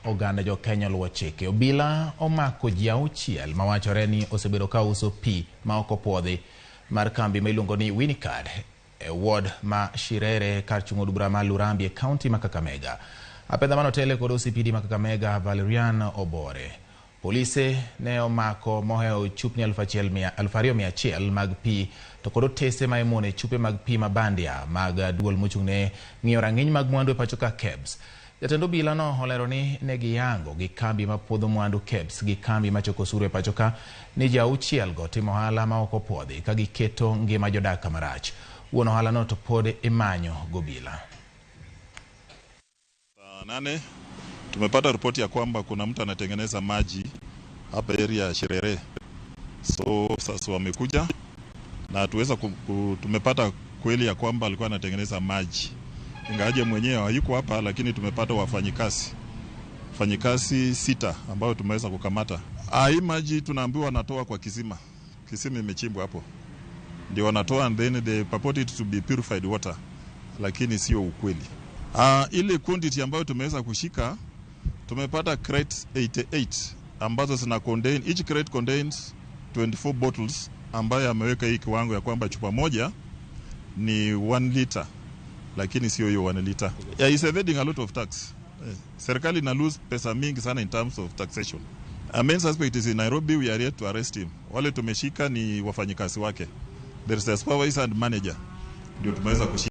Oganda jo Kenya luwo chike. Obila omako ji 6 mawachore ni osebedo ka uso pi ma ok opuodhi mar kambi ma iluongo ni Winicard e ward ma Shirere kar chung' od bura ma Lurambi e kaunti ma Kakamega. Apedha manotele kod OCPD ma Kakamega Valerian Obore. Polise ne omako mohewo chupni 1200 mag pi to kod otese ma imwono e chupe mag pi ma bandia mag duol mochung'ne ng'iyo rang'iny mag mwandu e pacho ka KEBS. Jatend obila no olero ni ne giyango gi kambi ma puodho mwandu KEBS gi kambi ma choko osuru e pacho ka ni ji 6 go timo ohala ma ok opuodhi ka giketo ngima jodak kama rach. Wuon ohala no to pod imanyo gobila. Saa 8 tumepata ripoti ya kwamba kuna mtu anatengeneza maji hapa area ya Shirere. So sasa wamekuja na tuweza tumepata kweli ya kwamba alikuwa anatengeneza maji. Ingawaje mwenyewe hayuko hapa, lakini tumepata wafanyikazi 6 ambao tumeweza kukamata. Hii maji tunaambiwa wanatoa kwa kisima. Kisima imechimbwa hapo. Ndio wanatoa, and then they purport it to be purified water, lakini sio ukweli. Ile quantity ambayo tumeweza kushika, tumepata crate 88 ambazo zina contain, each crate contains 24 bottles ambayo ameweka hii kiwango ya kwamba chupa moja ni 1 liter, lakini sio hiyo 1 liter. Yeah, it's evading a lot of tax. Serikali ina lose pesa mingi sana in terms of taxation. A main suspect is in Nairobi, we are yet to arrest him. Wale tumeshika ni wafanyikazi wake. There is a supervisor and manager. Ndio tumeweza kushika.